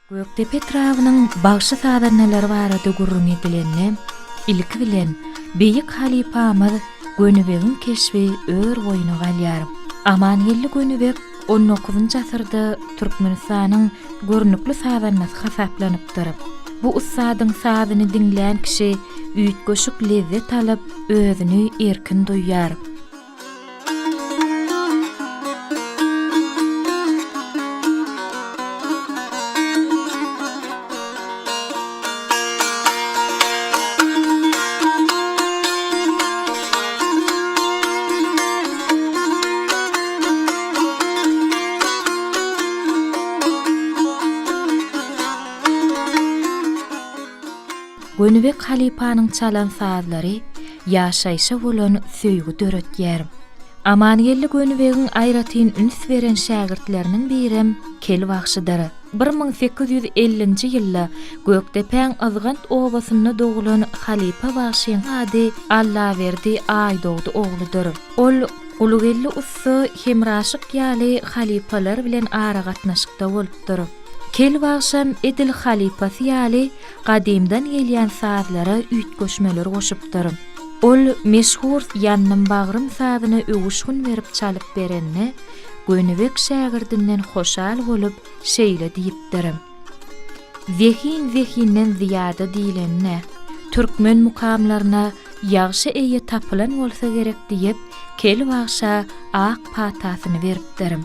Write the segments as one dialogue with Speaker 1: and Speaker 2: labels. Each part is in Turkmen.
Speaker 1: Gökdepe etrabynyň bagşy-sazandalary barada gürrüň edilende, ilki bilen, beýik halypamyz Gönübegiň keşbi ör boýuna galýar. Amangeldi Gönübek on dokuzynjy asyrda Türkmenistanyň görnükli sazandasy hasaplanypdyr. Bu ussadyň sazyny diňlän kişi üýtgeşik lezzet alyp, özüni erkin duýýar. Gönübek halypanyň çalan sazlary ýaşaýşa bolan söýgi döretýär. Amangeldi Gönübegiň aýratyn üns beren şägirtleriniň birem Kel bagşydyr. 1850-nji ýylda Gökdepäň Yzgant obasynda doglan halypa bagşyň ady Allaberdi Aýdogdy ogludyr. Ol Gulgeldi ussa Hemraşyk ýaly halypalar bilen aragatnaşykda bolupdyr. Kel bagşam edil halypasy ýaly gadymdan gelýän sazlara üýtgeşmeler goşupdyr. Ol meşhur Ýandym bagrym sazyna öwüşgin berip çalyp berende, Gönübek şägirdinden hoşal bolup, şeýle diýipdir, Zehin zehinden zyýada diýlenine, türkmen mukamlaryna ýagşy eýe tapylan bolsa gerek diýip, Kel bagşa ak patasyny beripdir.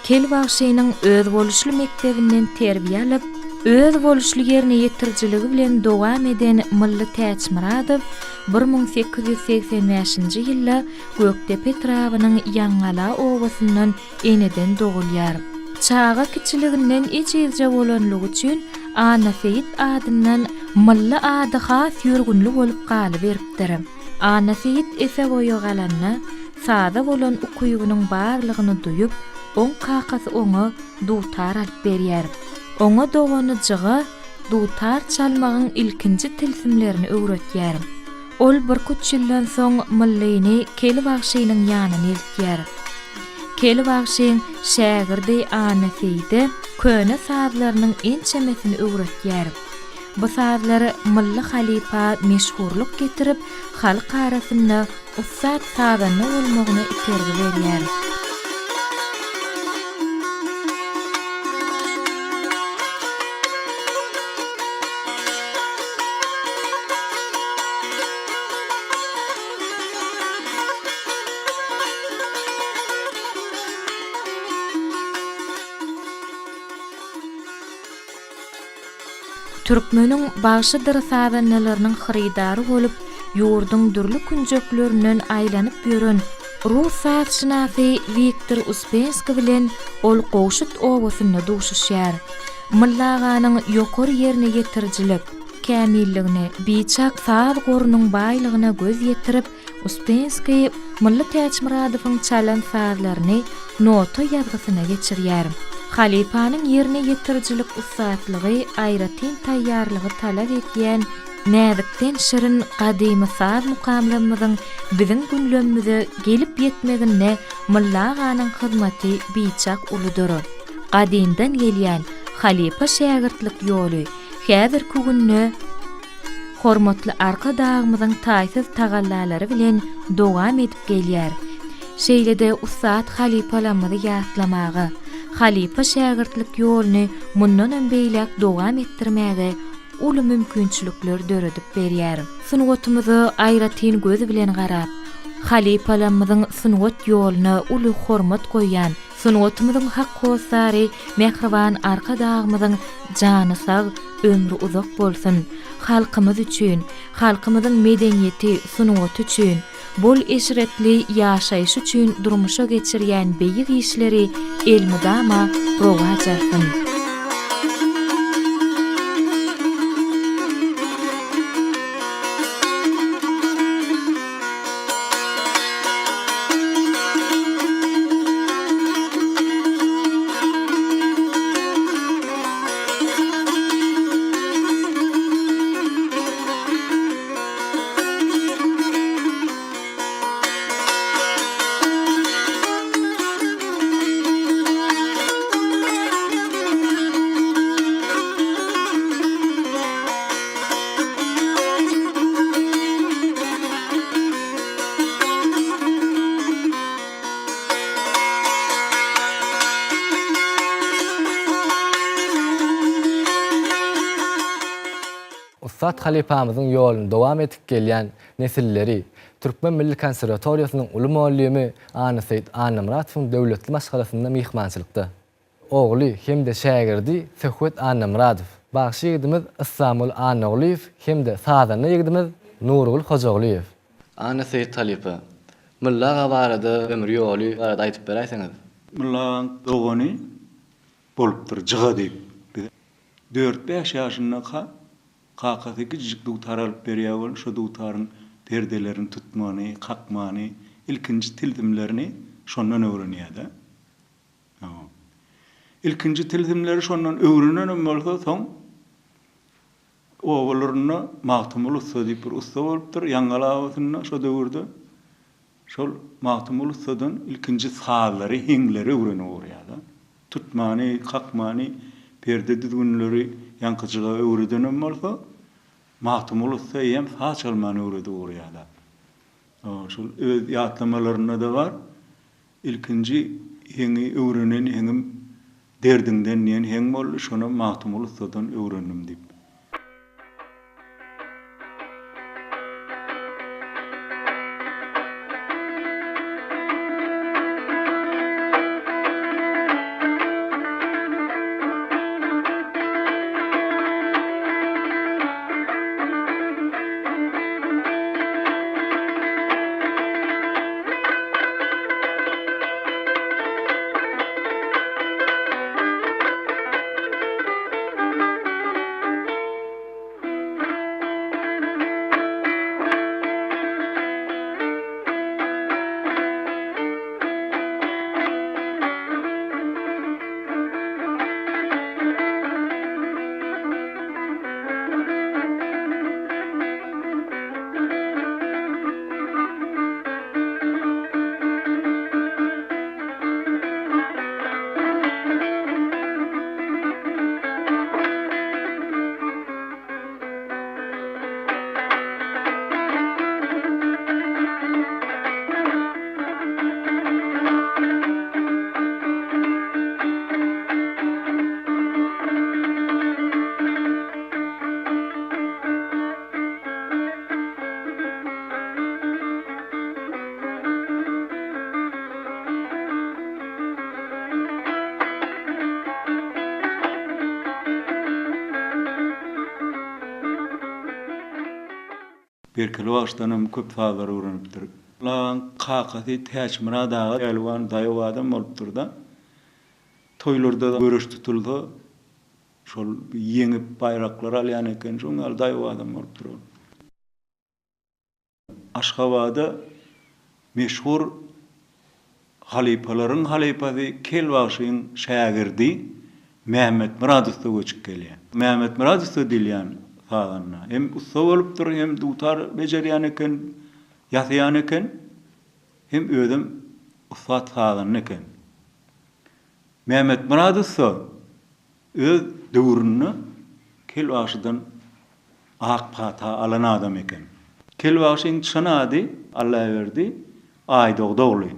Speaker 1: Kel bagşynyň özboluşly mekdebinden terbiýe alyp, özboluşly ýerine ýetirijiligi bilen dowam eden Mylly Täçmyradow 1885-nji ýylda Gökdepe etrabynyň Ýaňgala obasyndan eneden dogulýar. Çaga kiçiliginden ejizje bolanlygy üçin Annaseýit adyndan Mylly ady has ýörgünli bolup galyberipdir. Annaseýit ese-boýa galanda, saza bolan ukybynyň barlygyny duýup, oň kakasy oňa dutar alyp berýär. Oňa dogany Jyga dutar çalmagyň ilkinji tilsimlerini öwretýär. Ol birküç ýyldan soň Myllyny Kel bagşynyň ýanyna eltýär. Kel bagşyň şägirdi Anna Seýide köne sazlarynyň ençemesini öwretýär. Bu sazlar Mylly halypa meşhurlyk getirip, halk arasynda ussat sazanda bolmagyna itergi berýär. Türkmeniň bagşydyr sazandalarynyň hyrydary bolup, ýurduň dürli künjeklerinden aýlanyp ýören rus sazşynasy Wiktor Uspenskiý bilen ol Gowşut obasynda duşuşýar. Mylly aganyň ýokary ýerine ýetirijilik kämilligine, biçak saz gorunyň baýlygyna göz ýetirip, Uspenskiý Mylly Täçmyradowyň çalan sazlaryny nota ýazgysyna geçirýär. Halypanyň ýerine ýetirijilik ussatlygy aýratyn taýýarlygy talap edýän näzikden şirin gadymy saz mukamlarymyzyň biziň günlerimize gelip ýetmeginde Mylly aganyň hyzmaty biçak uludyr. Gadymdan gelýän halypa-şägirtlik ýoly häzirki günde Hormatly Arkadagymyzyň taýsyz tagallalary bilen dowam edip gelýär. Şeýle-de ussat halypalarymyzy ýatlamaga, halypa-şägirtlik ýoluny mundanam beýläk dowam etdirmäge uly mümkinçilikler döredip berýär. Sungatymyza aýratyn göz bilen garap, halypalarymyzyň sungat ýoluna uly hormat goýýan Sungatymyzyň hak hossary mähriban Arkadagymyzyň jany sag, ömri uzak bolsun! Halkymyz üçin, halkymyzyň medeniýeti, sungaty üçin, bol eşretli ýaşaýşy üçin durmuşa geçirýän beýik işleri elmydama rowaç alsyn!
Speaker 2: Ussat halypamyzyň ýoluny dowam edip gelýän nesilleri, Türkmen milli konserwatoriýasynyň uly mugallymy Annaseýit Annamyratowyň döwletli maşgalasynda myhmançylykda. Ogly hem-de şägirdi Söhbet Annamyradow, bagşy ýigidimiz Yslamgul Annagulyýew hem-de sazanda ýigidimiz Nurgül Hojagulyýew. Annaseýit halypa, Mylly aga barada ömür ýoly barada aýdyp beräýseňiz?
Speaker 3: Mylly agaň dogany bolupdyr, Jyga diýip. Biz dört-bäş ýaşyndaka kakasy kiçijik dutar alyp berýär welin, şo dutaryň perdelerini tutmany, kakmany, ilkinji tilsimlerini şondan öwrenýär-de. Ilkinji tilsimleri şondan öwrenenem bolsa, soň obalarynda Magtymguly ussa diýip bir ussa bolupdyr, Ýaňgala obasynda şo döwürde. Şol Magtymguly ussadan ilkinji sazlary, heňleri öwrenip ugraýar-da. Tutmany, kakmany, perde düzgünleri ýaňkyjyga öwredenem bolsa, Magtymguly ussa eýýäm saz çalmany öwredip ugraýar-da. Şol öz ýatlamalarynda-da bar. Ilkinji heňi öwrenen heňim Derdiňden diýen heň boldy, şonam Magtymguly ussadan öwrendim diýip. Berkeli bagşydanam köp sazlary öwrenipdir. Lagaň kakasy Täçmyrat aga pälwan daýaw adam bolupdyr-da. Toýlarda göreş tutulsa, şol ýeňip baýraklar alýan eken, şoň ýaly daýaw adam bolupdyr ol. Aşgabada meşhur halypalaryň halypasy Kel bagşyň şägirdi Mämmetmyrat ussa göçüp gelýär. Mämmetmyrat ussa diýilýän sazanda hem ussa bolupdyr, hem dutar bejerýän eken, ýasaýan eken, hem özem ussat sazanda eken. Mämmetmyrat ussa öz döwründe Kel bagşydan ak pata alan adam eken. Kel bagşyň çyn ady Allaberdi Aýdogdy ogly.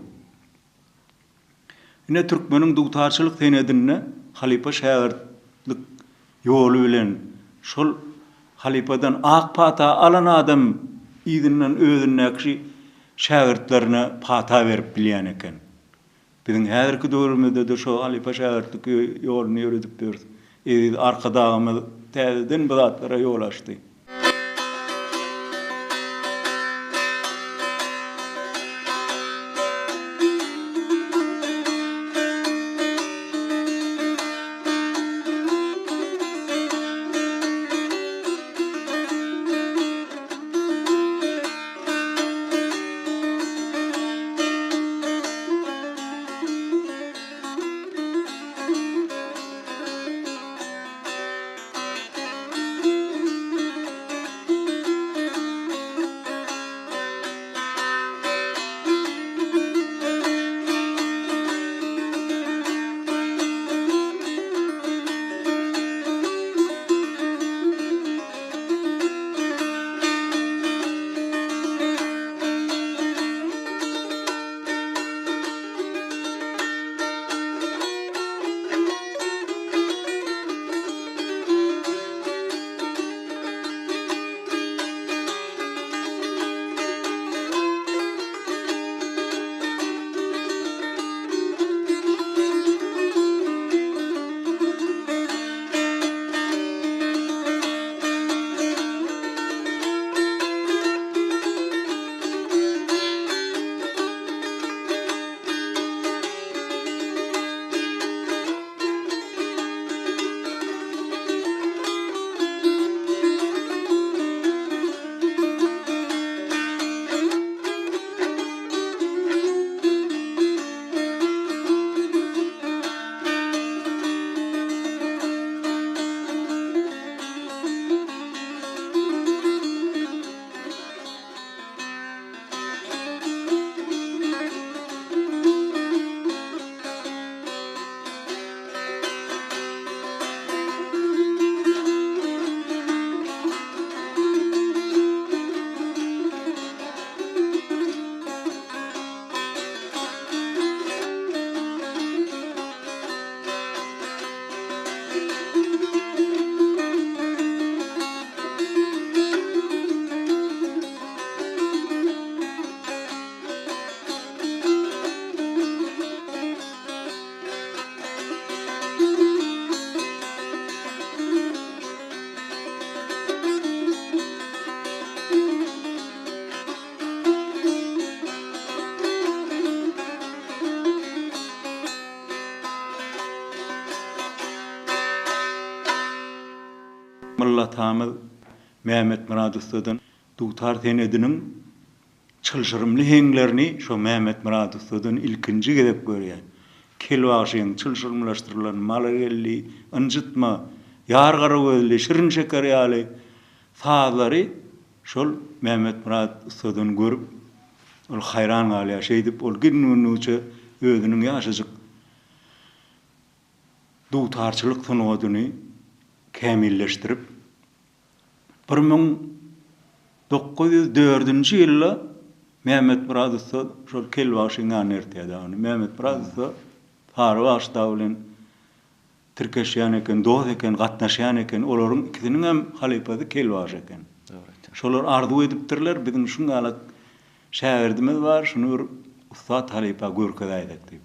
Speaker 3: Ine türkmeniň dutarçylyk senedinde halypa-şägirtlik ýoly bilen şol halypadan ak pata alan adam yzyndan özündäki şägirtlerine pata berip bilýän eken. Biziň häzirki döwrümizde-de şo halypa-şägirtlik ýoluny ýöredip ýörüs. Eziz Arkadagymyz täzeden bu zatlara ýol açdy. Mylly atamyz Mämmetmyrat ussadan dutar senediniň çylşyrymly heňlerini şo Mämmetmyrat ussadan ilkinji gezek görýär. Kel bagşyň çylşyrymlaşdyrylan Malageldi, Ynjytma, Ýar gara gözli, Şirin şeker ýaly sazlary şol Mämmetmyrat ussadan görüp, ol haýran galýar. Şeýdip ol gün-gündügiçe özüniň ýaşajyk dutarçylyk sungatyny kämilleşdirip, 1904-nji ýylda Mämmetmyrat ussa şol Kel bagşyň ýanyna ertýär dagyny. Mämmetmyrat ussa Sary bagşy dagy bilen tirkeşýän eken, dost eken, gatnaşýan eken. Olaryň ikisiniň hem halypasy Kel bagşy eken. Şolar arzuw edipdirler, biziň şuň ýaly şägirdimiz bar, şuny bir ussat halypa görkezäýsek diýip.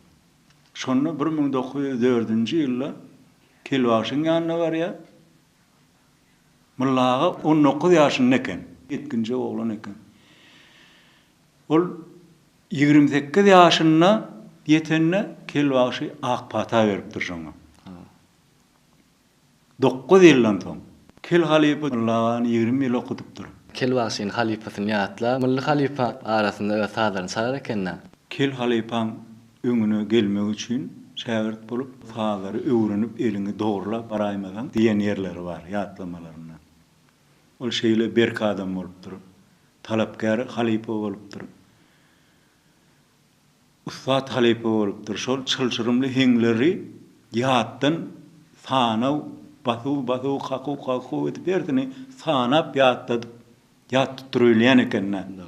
Speaker 3: Şonda 1904-nji ýylda Kel bagşyň ýanyna barýar. Mylly aga 19 ýaşynda eken. Ýetginjek oglan eken. Ol 28 ýaşynda ýetende Kel bagşy ak pata beripdir şoňa. Dokuz ýyldan soň. Kel halypa Mylly agany 20 ýyl okudypdyr.
Speaker 2: Kel bagşyny halypasyny ýatla. Mylly halypa arasynda öz sazlaryny çalar eken-dä.
Speaker 3: Kel halypaň öňüne gelmek üçin şägirt bolup, sazlary öwrenip eliňi dogrulap baraýmasaň diýen ýerleri bar ýatlamalarynda. Ol şeýle berk adam bolupdyr. Talapkär halypa bolupdyr. Ussat halypa bolupdyr. Şol çylşyrymly heňleri ýatdan sanaw, basuw, basuw, kakuw, kakuw edip hersini sanap ýatladyp, ýat tutdurybilýän eken-dä.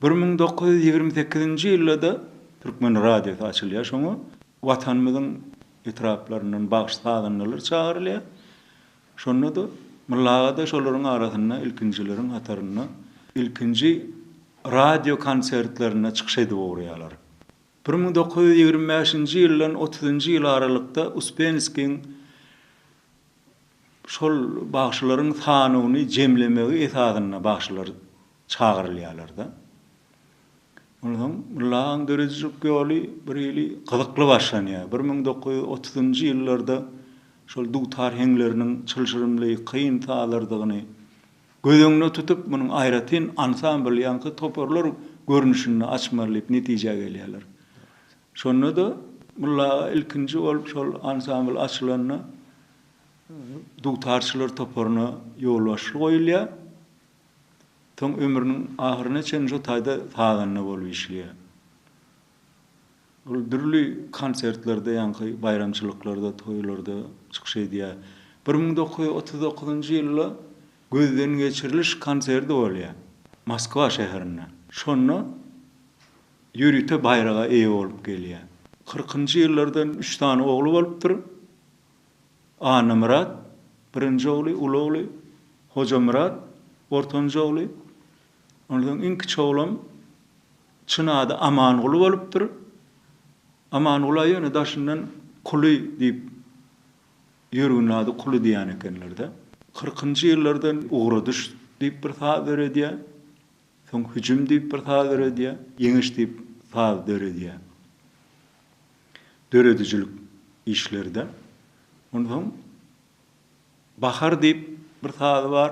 Speaker 3: 1928-nji ýylda-da Türkmen radiosy açylýar. Şoňa Watanymyzyň etraplaryndan bagşy-sazandalar çagyrylýar. Şonda-da Mylly aga-da şolaryň arasynda ilkinjileriň hatarynda ilkinji radio konsertlerinde çykyş edip ugraýarlar. 1925-nji ýyldan otuzynjy ýyl aralykda Uspenskiň şol bagşylaryň sanawyny jemlemegi esasynda bagşylar çagyrylýarlar-da. Onsoň Mylly agaň döredijilik ýoly bir hili gyzykly başlanýar. 1930-njy ýyllarda şol dutar heňleriniň çylşyrymly, kyn sazlardygyny göz öňüne tutup, munuň aýratyn ansambl, ýaňky toparlar görnüşinde açmaly diýip netijä gelýärler. Şonda-da Mylly aga ilkinji bolup şol ansambl açylanda dutarçylar toparyna ýolbaşçy goýulýar. Soň ömrüniň ahyryna çenli şo taýda sazanda bolup işleýär. Ol dürli konsertlerde, ýaňky baýramçylyklarda, toýlarda çykyş edýär. 1939-njy ýylda gözden geçiriliş konserti bolýar Moskwa şäherinde. Şonda ýörite baýraga eýe bolup gelýär. Kyrkynjy ýyllardan üç sany ogly bolupdyr. Annamyrat, birinji ogly, uly ogly, Hojamyrat, ortanjy ogly, onsoň iň kiçi oglam çyn ady Amanguly bolupdyr. Amangula ýöne daşyndan Kuly diýip, ýörgünli ady Kuly diýýän ekenler-de. Kyrkynjy ýyllardan Ugradyş diýip bir saz döredýär. Soň Hüjüm diýip bir saz döredýär. Ýeňiş diýip saz döredýär. Döredijilik işleri-de. Onsoň Bahar diýip bir sazy bar.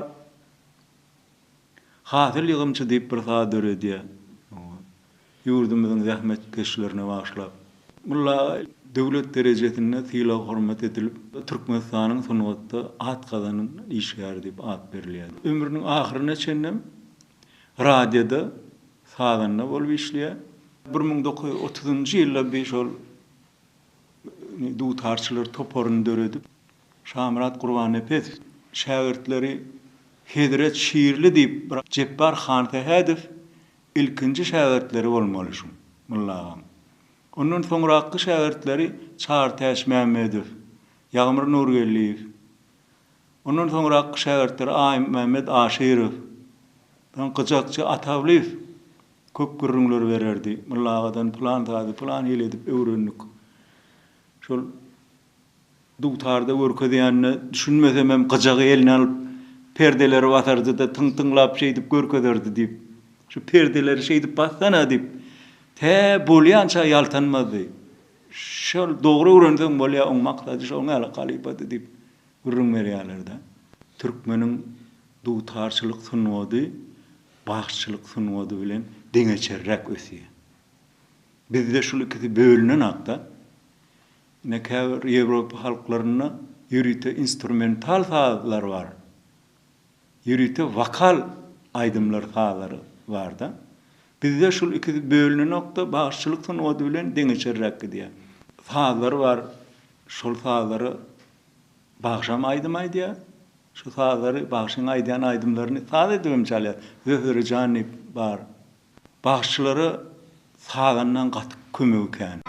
Speaker 3: Hasyl ýygymçy diýip bir saz döredýär. Ýurdumyzyň zähmetkeşlerine bagyşlap. Mulla aga döwlet derejesinde sylag-hormat edilip, Türkmenistanyň sungatda at gazanan işgäri diýip at berilýär. Ömrüniň ahyryna çenlem radioda sazanda bolup işleýär. 1930-njy ýylda bir şol dutarçylar toparyny döredip, Şamyrat Gurbannepesow şägirtleri Hezret Şirli diýip bir Jepbar Hansähedow ilkinji şägirtleri bolmaly şuň, Mylly agaň. Ondan soňrakky şägirtleri Çary Täçmämmedow, Ýagmyr Nurgeldiýew. Ondan soňrakky şägirtleri Aýmämmet Aşyrow, soň gyjakçy Atawlyýew köp gürrüňler bererdi. Mylly agadan pylan sazy pylan hili edip öwrendik. Şol dutarda görkezýänine düşünmesemem gyjagy eline alyp, perdeleri basardy-da, tyň-tyňlap şeýdip görkezerdi diýip. Şu perdeleri şeýdip bassana diýip, tä bolýança ýaltanmazdy. Şol dogry öwrenseň bolýar, oň maksady şoň ýaly halypady diýip gürrüň berýärler-de. Türkmeniň dutarçylyk sungady bagşyçylyk sungady bilen deňeçerräk ösýär. Bizde şul ikisi bölünenakda. Ine käbir Ýewropa halklarynda ýörite instrumental sazlar bar. Ýörite wokal aýdymlar sazlary barda. Bizde şul ikisi bölünenokda bagşyçylyk sungaty bilen deňeçerräk gidýär. Sazlar bar, şol sazlara bagşam aýdym aýdýar. Şu sazlary bagşyň aýdýan aýdymlaryny saz edibem çalýar. Zöhre jan diýip bar. Bagşylara sazandaň gaty kömegi kän.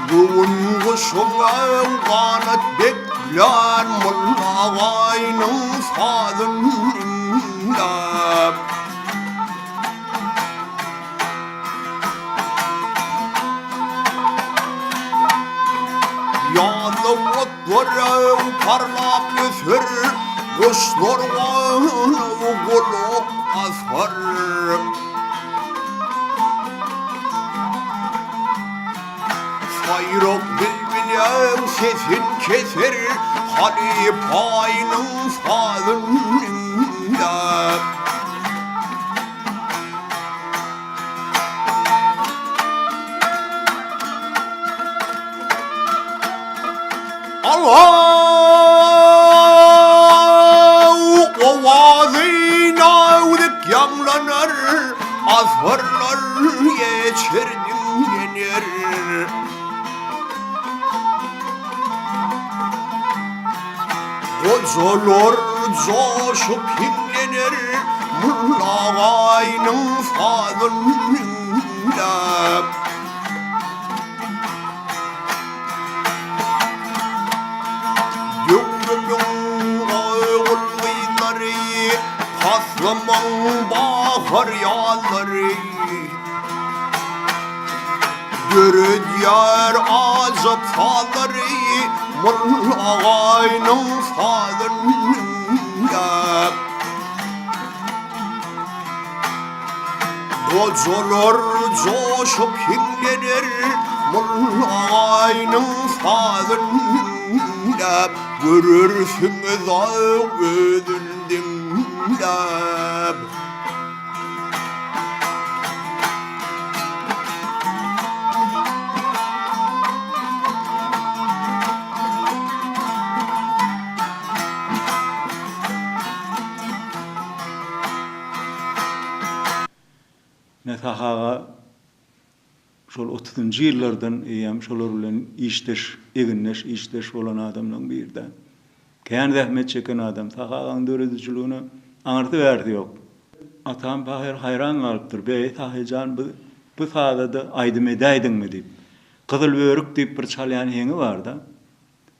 Speaker 4: Göwün guşuň ganat beklän Molla agaýnyň sazyn diňläp. Ýazda otlar parlap öser, Guşlar gulak asar. Saýrak bilbileň sesin keser, Halypaýynyň sazyn diňläp. Alaw owazy näzik ýaňlanar, Asyrlar geçer diňlener. Gojalar joşup hiňlener, Mullagaýynyň sazyn diňläp. Döwrümiň ogul-gyzlary, Paslymyň bahar ýazlary. Döredýär ajap sazlary, Mollagaýynyň sazyn diňläp. Gojalar joşup hiňlener, Mollagaýynyň sazyn diňläp, Görersiňiz-aý özün diňläp.
Speaker 3: Ine Sahy aga şol otuzynjy ýyllardan eýýäm şolar bilen işdeş, egindeş, işdeş bolan adamlaryň biri-dä. Kän zähmet çeken adam. Sahy agaň döredijiligine aňyrsy-bärsi ýok. Atam pahyr haýran galypdyr, Beý, Sahy jan, bu bu saza-da aýdym edäýdiňmi diýip. Gyzyl börük diýip bir çalýan heňi bar-da.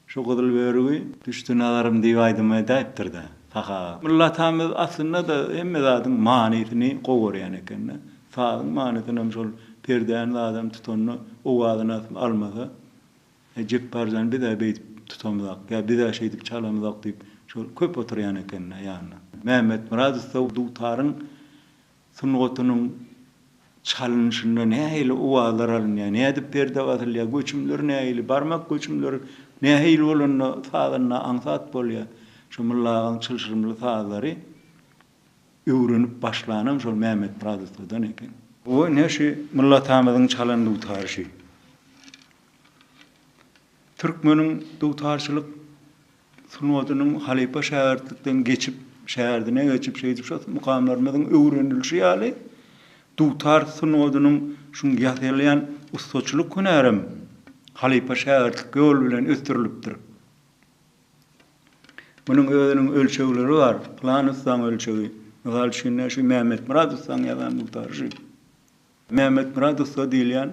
Speaker 3: Şu gyzyl börügi Düşdi nazarym diýip aýdym aýdaýypdyr-da, Sahy aga. Mylly atamyz aslynda-da hemme zadyň manysyny gowy görýän eken-de. Sazyň manysynam şol perdäni zadam tutanda owazyny almasa, Äý, Jepbar jan, biz-ä beýdip tutamyzak, ýa biz-ä şeýdip çalamyzak diýip, şol köp oturýan eken-de ýanynda. Mämmetmyrat ussa dutaryň sungatynyň çalynyşynda nähili owazlar alynýar, nädip perde basylýar, göçümler nähili, barmak göçümleri nähili bolanda sazanda aňsat bolýar. Şu Mylly agaň çylşyrymly sazlary öwrenip başlanam şol Mämmetmyrat ussadan eken. Bu ine şu Mylly atamyzyň çalan dutary şu. Türkmeniň dutarçylyk sungatynyň halypa-şägirtlikden geçip, şägirdine geçip, şeýdip şo mukamlarymyzyň öwrenilişi ýaly, Dutar sungatynyň şuň ýasalýan ussaçylyk hünärem halypa-şägirtlik ýol bilen ösdürilipdir. Munuň özüniň ölçegleri bar. Pylan ussaň ölçegi. Mysal üçin, şu Mämmetmyrat ussaň ýasan dutary şu. Mämmetmyrat ussa diýilýän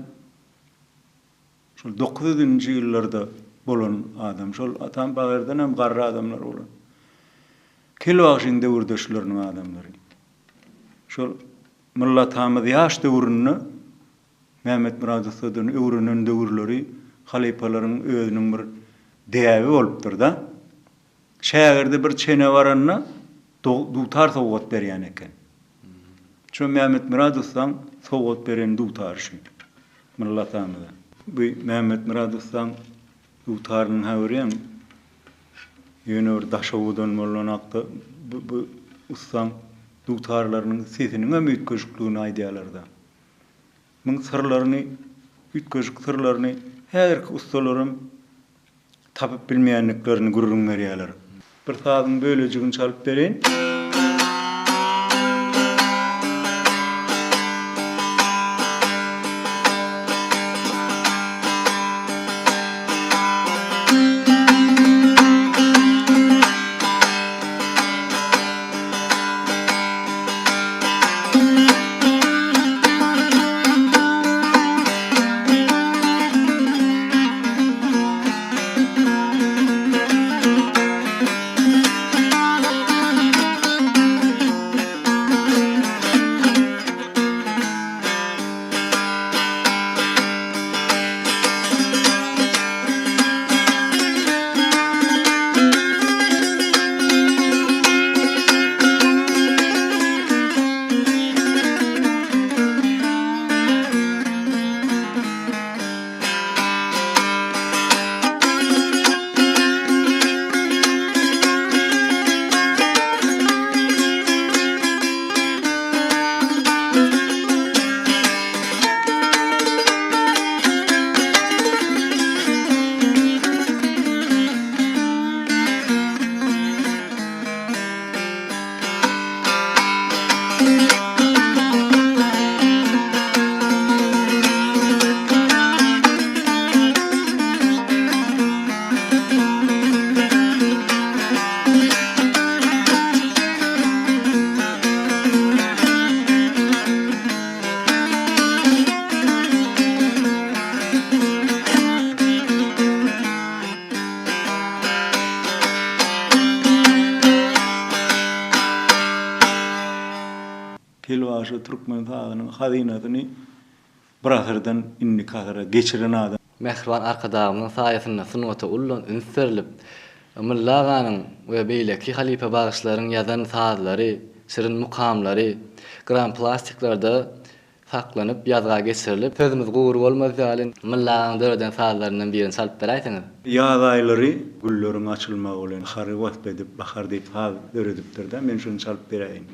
Speaker 3: şol 900-nji ýyllarda bolan adam. Şol atam Bagyrdan hem garry adamlar bolan. Kel bagşyň döwürdeşleriniň adamlary. Şol Mylly atamyz ýaş döwründe Mämmetmyrat ussadan öwrenen döwürleri halypalaryň özüniň bir däbi bolupdyr-da. Şägirdi bir çene baranda dutar sowgat berýän eken. Şo Mämmetmyrat ussaň sowgat beren dutary şu Mylly atamyza. Bu Mämmetmyrat ussaň Dutaryny-ha görýäň, ýöne bir daşowadan bolanakda bu ussaň dutarlarynyň sesiniňem üýtgeşikligini aýdýarlar-da. Muň syrlaryny, üýtgeşik syrlaryny häzirki ussalaram tapyp bilmeýändiklerini gürrüň berýärler. Bir sazyň bölejigini çalyp bereýin. Telbaşy türkmen sazynyň hazynasyny bir asyrdan indiki asyra geçiren adam.
Speaker 2: Mähriban Arkadagymyzyň saýasynda sungata ullan üns berlip, Mylly aganyň we beýleki halypa bagşylaryň ýazan sazlary, şirin mukamlary gramplastiklarda saklanyp, ýazga geçirilip, Sözümiz gury bolmaz ýaly, Mylly agaň döreden sazlaryndan birini çalyp beräýseňiz?
Speaker 3: Ýaz aýlary gülleriň açylmagy bilen bahary wasp edip, Bahar diýip saz döredipdir-de, men şuny çalyp beräýin.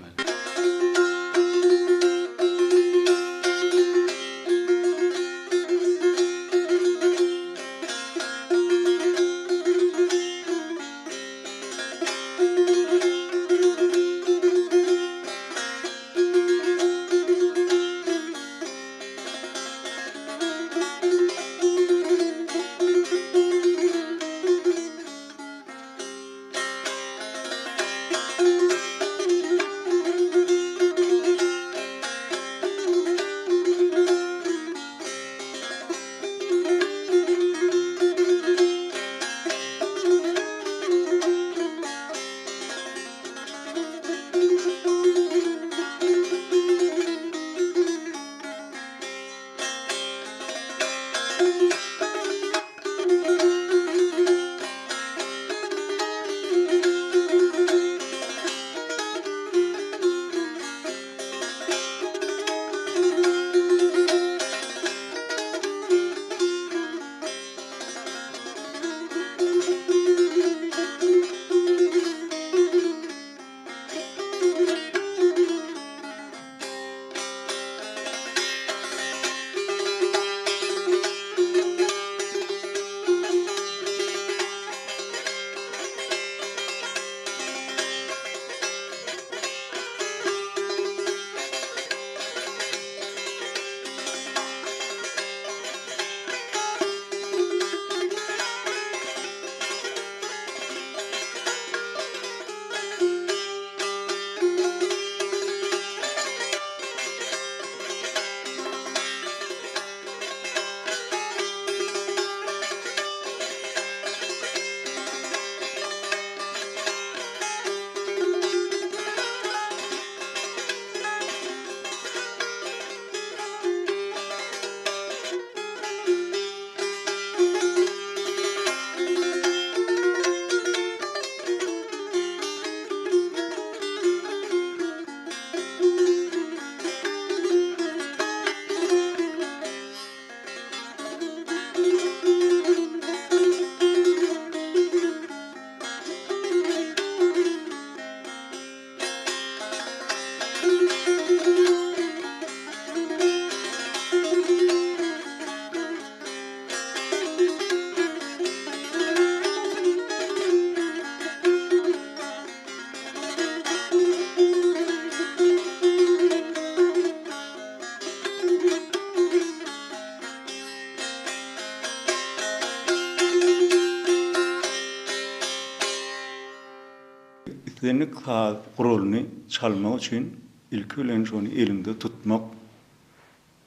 Speaker 3: Islendik saz guralyny çalmak üçin ilki bilen şony eliňde tutmak,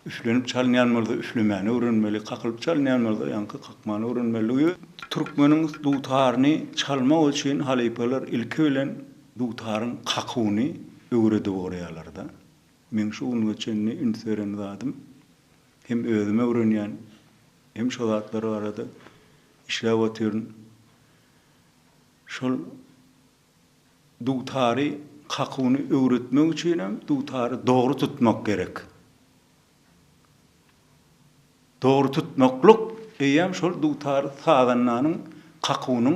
Speaker 3: üflenip çalynýan bolsa üflemäni öwrenmeli, kakylyp çalynýan bolsa ýaňky kakmany öwrenmeli. Türkmeniň dutaryny çalmak üçin halypalar ilki bilen dutaryň kakuwyny öwredip ugraýarlar-da. Meň şu günge çenli üns beren zadym, hem özüm öwrenýän, hem şo zatlar barada işläp otyryn. Şol dutary kakuwyny öwretmek üçinem dutary dogry tutmak gerek. Dogry tutmaklyk eýýäm şol dutary sazandanyň kakuwynyň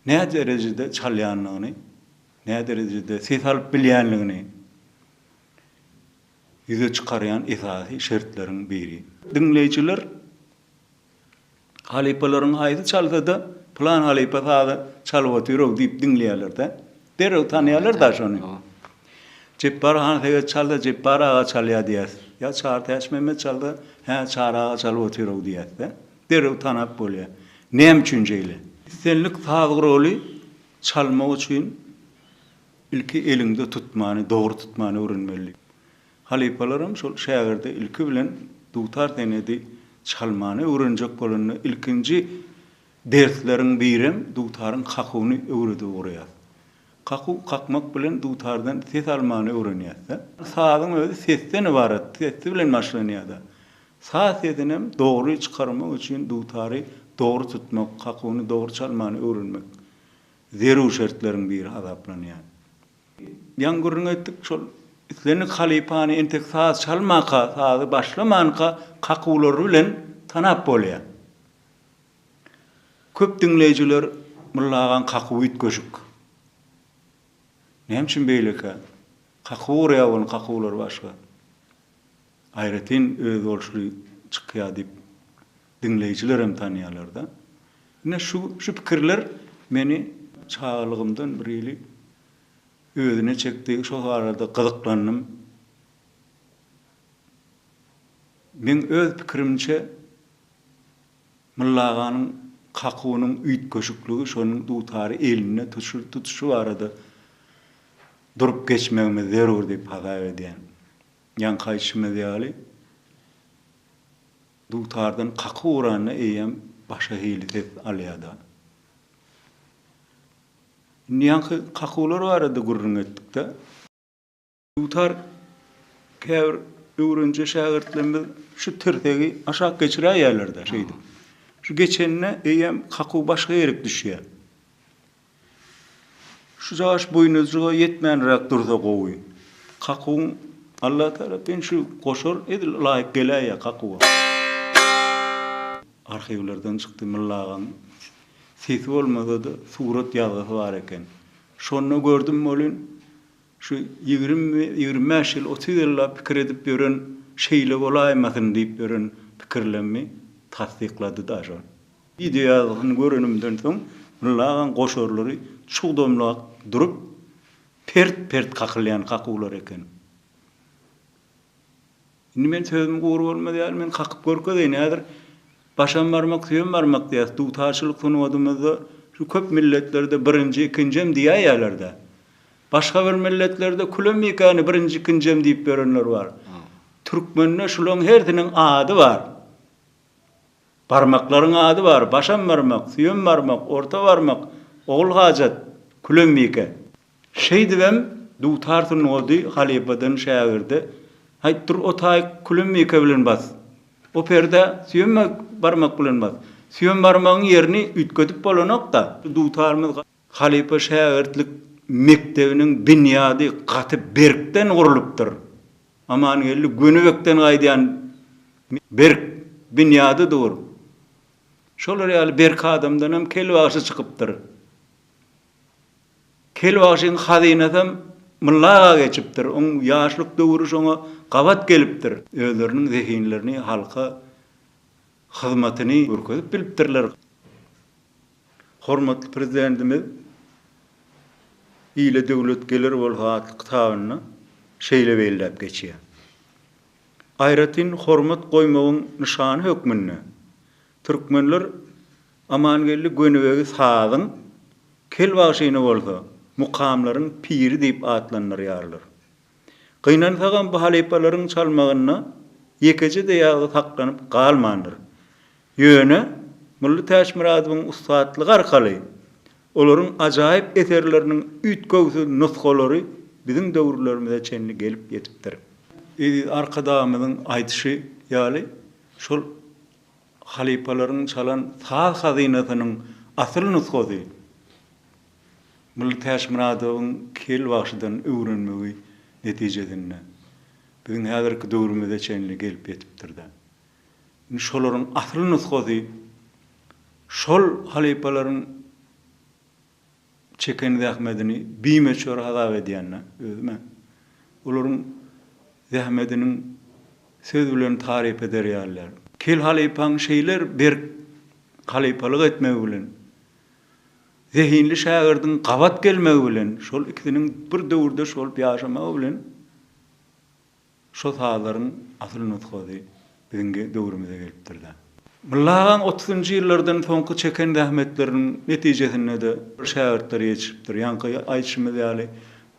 Speaker 3: näderejede çalýandygyny, näderejede ses alyp bilýänligini ýüze çykarýan esasy şertleriň biri. Diňleýjiler Halypalaryň haýsy çalsa-da, pylan halypa sazy çalyp otyr-ow diýip diňleýärler-dä. Derrew tanaýarlar-da şony. Jepbar Hanseget çalsa, Jepbar aga çalýar diýýäs. Ýa Çary Täçmämmet çalsa, hä, Çary aga çalyp otyr-ow diýýäs-dä. Derrew tanap bolýar. Näme üçin şeýle? Islendik saz guraly çalmak üçin ilki eliňde tutmany, dogry tutmany öwrenmeli. Halypalaram şol şägirde ilki bilen dutar senedi çalmany öwrenjek bolanda ilkinji dersleriň birem dutaryň kakuwyny öwredip ugraýar. Kakuw kakmak bilen dutardan ses almany öwrenýäs-de. Sazyň özi sesden ybarat, sesi bilen başlanýar-da. Saz sesinem dogry çykarmak üçin dutary dogry tutmak, kakuwyny dogry çalmany öwrenmek zerur şertleriň biri hasaplanýar. Ýaňy gürrüň etdik, şol islendik halypany entek saz çalmaka, sazy başlamanka kakuwlary bilen tanap bolýar. Köp diňleýjiler Mulla agaň kakuwy üýtgeşik. Näme üçin beýlekä? Kakuw urýar onuň kakuwlary başga. Aýratyn özboluşly çykýar diýip diňleýjilerem tanýarlar-da. Ine şu şu pikirler meni çagalygymdan bir hili özüne çekdi, şo barada gyzyklandym. Meň öz pikirimçe Mylla aganyň kakuwynyň üýtgeşikligi şonuň dutary elinde tutuşy barada durup geçmegimiz zerur diýip hasap edýän. Ýaňky aýdyşymyz ýaly, Dutardan kaky uranda eýýäm başga hili ses alýada. Indi ýaňky kakuwlar barada gürrüň etdikde. Dutar käbir öwrenje şägirtlerimiz şu tirsegi aşak geçiräýýärlerde şeýdip. Şu geçende eýýäm kakuw başga ýerik düşýär. Şujagaş buýnuzjyga ýetmänräk dursa gowy. Kakuwyň Alla tarapyn şu goşar edil ylaýyk geläýýä kakuwa. Arhiwlerden çykdy Mylla agaň sesi bolmasa-da surat ýazgysy bar eken. Şonda gördüm welin şu ýigrimi, 25 ýyl, 30 ýyllap pikir edip ýören şeýle bolaýmasyn diýip ýören pikirlemmi tassyklady-da şol. Wideo ýazgysyny görenimden soň Mylla agaň goşarlary çugdamlap durup, pert-pert kakylýan kakuwlar eken. Indi men sözüm gury bolmaz ýaly men kakyp görkezeýin häzir başam barmak süýem barmak diýýäs dutarçylyk sungatymyzda şu köp milletlerde birinji ikinjem diýäýýäler-dä. Başga bir milletlerde külem ikäni birinji ikinjem diýip ýörenler bar. Türkmende şulaň hersiniň ady bar. Barmaklaryň ady bar, başam barmak, süýem barmak, orta barmak, Ogulhajat, Külembike. Şeýdibem dutar sungaty halypadan şägirde, Haýt, dur o taýy Külembike bilen bas. O perdä süýem barmak bilen bas. Süýem barmagyň ýerini üýtgedip bolanok-da. Dutarymyz halypa-şägirtlik mekdebiniň binýady gaty berkden gurlupdyr. Amangeldi Gönübekden gaýdýan berk binýady dur. Şolar ýaly berk adamdanam Kel bagşy çykypdyr. Kel bagşyň hazynasam Mylla aga geçipdir. Oň ýaşlyk döwri şoňa gabat gelipdir. Özleriniň zehinlerini halka hyzmatyny görkezip bilipdirler. Hormatly Prezidentimiz Ile döwlet geler bolsa atly kitabynda şeýle belläp geçýär, Aýratyn hormat goýmagyň nyşany hökmünde türkmenler Amangeldi Gönübegi sazyň, Kel bagşyny bolsa. Mukamlaryň piri diýip atlandyrýarlar. Gynansagam bu halypalaryň çalmagynda ýekeje-de ýazgy saklanyp galmandyr. Ýöne Mylly Täçmyradowyň ussatlygy arkaly olaryň ajaýyp eserleriniň üýtgewsiz nusgalary biziň döwürlerimize çenli gelip ýetipdir. Eziz Arkadagymyzyň aýdyşy ýaly, şol halypalaryň çalan saz hazynasynyň asyl nusgasy Mylly Täçmyradowyň Kel bagşydan öwrenmegi netijesinde biziň häzirki döwrümize çenli gelip ýetipdir-de. Indi şolaryň asyl nusgasy şol halypalaryň çeken zähmedini bimöçber hasap edýän-de özüm-ä. Olaryň zähmediniň söz bilen taryp eder ýaly däl. Kel halypaň şeýle berk halypalyk etmegi bilen, zehinli şägirdiň gabat gelmegi bilen, şol ikisiniň bir döwürdeş bolup ýaşamagy bilen Şo sazlaryň asyl nusgasy biziň döwrümize gelipdir-dä. Mylly agaň otuzynjy ýyllardan soňky çeken zähmetleriniň netijesinde-de bir şägirtler ýetişipdir. Ýaňky aýdyşymyz ýaly,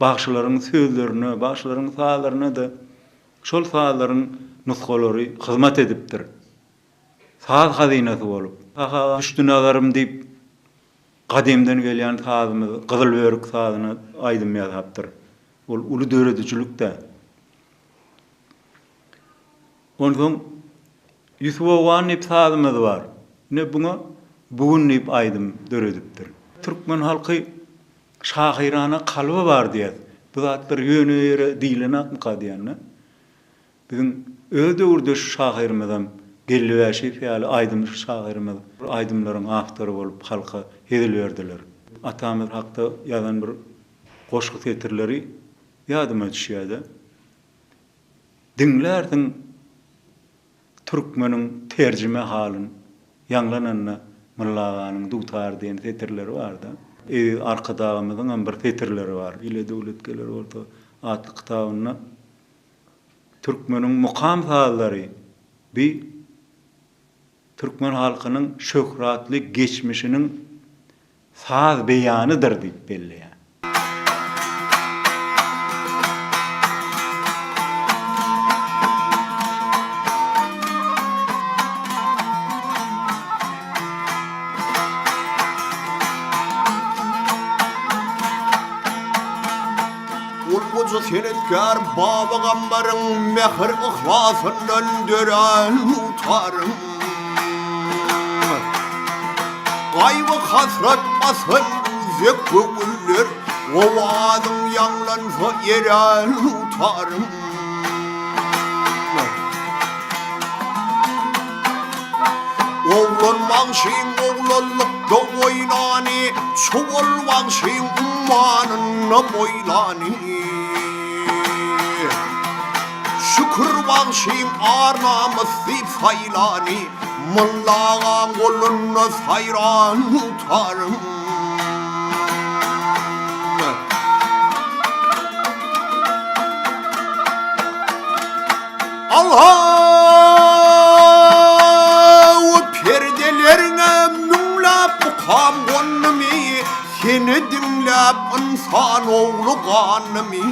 Speaker 3: bagşylaryň sözlerine, bagşylaryň sazlaryna-da şol sazlaryň nusgalary hyzmat edipdir. Saz hazynasy bolup. Sahy aga Düşdi nazarym diýip, gadymdan gelýän sazymyz Gyzyl börük sazyna aýdym ýazapdyr. Ol uly döredijilik-dä. Onsoň Ýusup Owgan diýip sazymyz bar. Ine buňa Bu gün diýip aýdym döredipdir. Türkmen halky şahyrana kalby bar diýýäs. Bu zatlar ýöne ýere diýlenakmyka diýýän-de. Biziň öz döwürdeş şahyrymyzam Geldi Bäşiýew ýaly aýdymçy şahyrymyz aýdymlaryň awtory bolup halka hezil berdiler. Atamyz hakda ýazan bir goşgy setirleri ýadyma düşýär-de. Diňlärsiň türkmeniň terjime halyn ýaňlananda Mylly aganyň dutary diýen setirleri bar-da. Eziz Arkadagymyzyňam bir setirleri bar. Ile döwlet geler bolsa atly kitabynda türkmeniň mukam sazlary bi türkmen halkynyň şöhratly geçmişiniň saz beýanydyr diýip belleýär.
Speaker 4: Ol goja senetkär Baba Gambaryň mähir-yhlasyndan dörän dutaryň Gaýgy-hasrat basan uzak göwünler Owazyň ýaňlansa erän dutaryň. Oglan bagşyň oglanlykda oýnany, Çuwal bagşyň ummanynda boýlany. Şükür bagşyň ar-namys diýip saýlany, Molla agaň golunda saýran dutarym. Al-haw, perdeleriňe müňläp mukam gondumy, Seni diňläp ynsan ogly gandymy.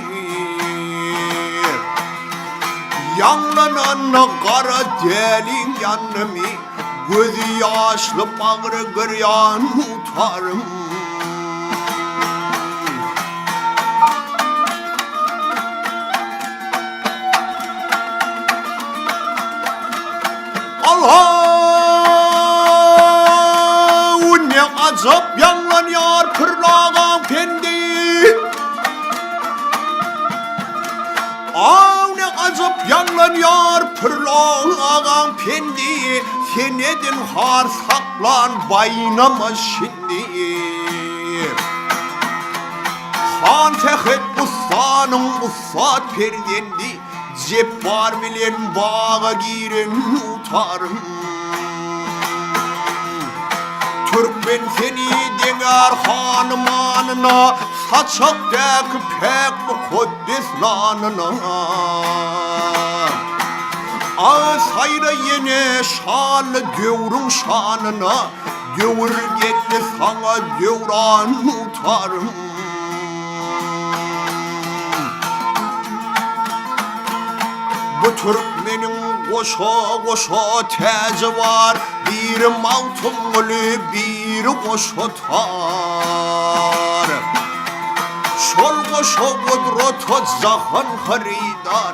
Speaker 4: Ýaňlananda gara däliň ýandymy, Gözi ýaşly bagry gyrýan dutarym. Al-haw, ne ajap ýaňlanýar pürlagaň pendi. Aw, ne ajap ýaňlanýar pürlagaň pendi, Senedin har saklan baýnama şindi. Han Sähet ussanyň ussat perzendi, Jepbar bilen baga giren dutarym. Türkmen seni deňär hany-manyna, Saçakdaky päk mukaddes nanyna. A saýra ýene şanly döwrüň şanyna, Döwür geldi saňa döwran dutarym. Bu türkmeniň goşa-goşa täji bar, Biri Magtymguly, biri goşa tar. Şol goşa gudrata jahan hyrydar,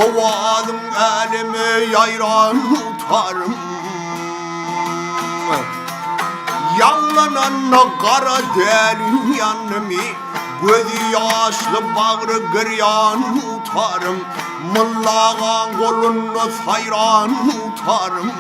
Speaker 4: Owazyň äleme ýaýran dutarym. Ýaňlananda gara däliň ýanymy, Gözi ýaşly bagry girýan dutarym, Molla agaň golunda saýran dutarym.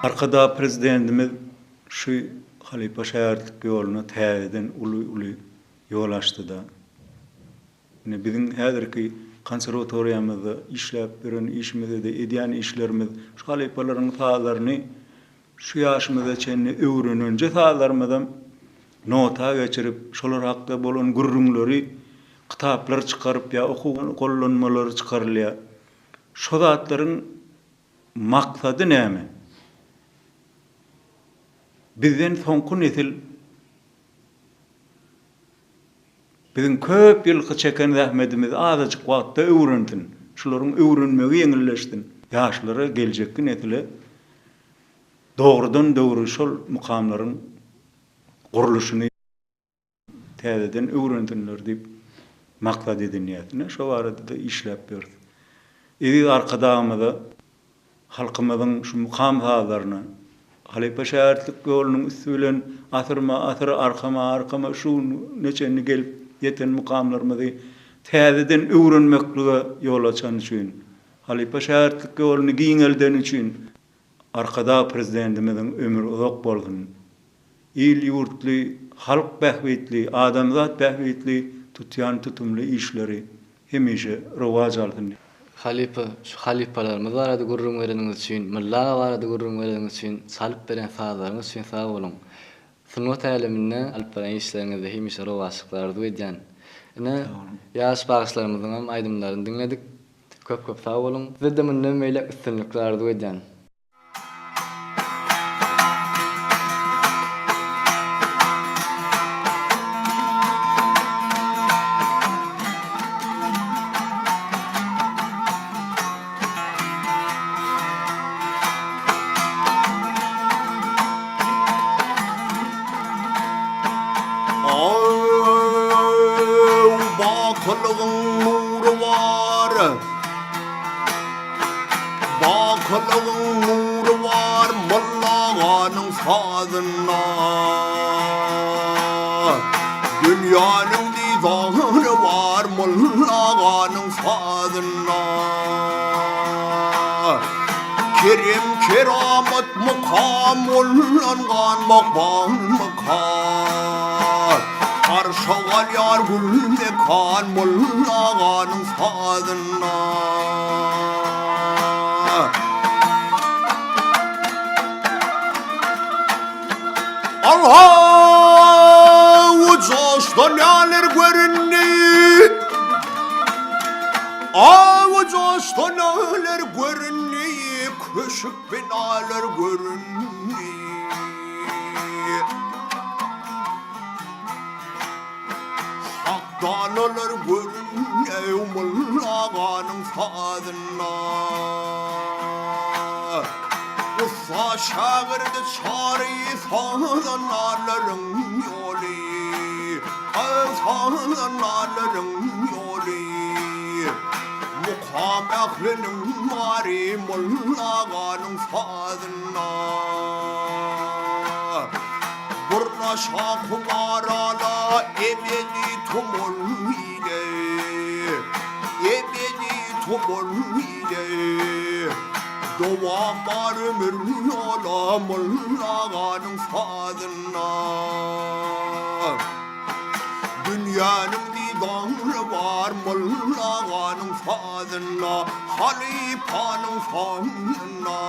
Speaker 3: Arkadag Prezidentimiz şu halypa-şägirtlik ýoluna täzeden uly-uly ýol açdy-da. Ine, biziň häzirki konserwatoriýamyzda işläp ýören işimizde-de edýän işlerimiz şu halypalaryň sazlaryny şu ýaşymyza çenli öwrenenje sazlarymyzam nota geçirip, şolar hakda bolan gürrüňleri kitaplar çykaryp ýa okuw gollanmalary çykarylýar. Şo zatlaryň maksady näme? Bizden soňky nesil biziň köp ýylky çeken zähmedimizi azajyk wagtda öwrensin, şularyň öwrenmegi ýeňilleşsin. Ýaşlara, geljekki nesile dogrudan-dogry şol mukamlaryň gurluşyny täzeden öwrensinler diýip maksat edinýäs. Ine, şo barada-da işläp ýörüs. Eziz Arkadagymyza halkymyzyň şu mukam sazlaryna halypa-şägirtlik ýolunyň üsti bilen asyrma-asyr, arkama-arkama şu güne çenli gelip ýeten mukamlarymyzy täzeden öwrenmeklige ýol açany üçin, halypa-şägirtlik ýoluny giňeldeni üçin Arkadag Prezidentimiziň ömri uzak bolsun! Il-ýurtly, halk bähbitli, adamzat bähbitli tutýan tutumly işleri hemişe rowaç alsyn!
Speaker 2: Halypa, şu halypalarymyz barada gürrüň bereniňiz üçin, Mylly aga barada gürrüň bereniňiz üçin, çalyp beren sazlaryňyz üçin sag boluň. Sungat äleminde alyp baran işleriňizde hemişe rowaçlyklar arzuw edýän. Ine, ýaş bagşylarymyzyňam aýdymlaryny diňledik. Köp köp sag boluň. Sizede mundan beýläk üstünlikler arzuw edýän.
Speaker 4: Aw, bakylygyň nury bar. Bakylygyň nury bar Molla aganyň sazynda. Dünýäniň didary bar Molla aganyň sazynda. Kerem keramat mukam ondan ganmak barmyka? Arşa galýar gül mekan Molla aganyň sazynda. Alha joşdan ýaler göründi. Aw joşdan ýaler göründi, köşük binalar göründi. Hak danalar göründi, Molla aganyň sazynda. Ussa şägirdi çary sazandarlaryň ýoly, Sazandarlaryň ýoly. Mukam ähliniň bary Molla aganyň sazynda. Burnaşa kumarala ebedi tumul ile, Ebedi tumul ile. Dowam bar ömür ýola Molla aganyň sazynda. Dünýäniň didary bar Molla aganyň sazynda, Halypanyň sazynda.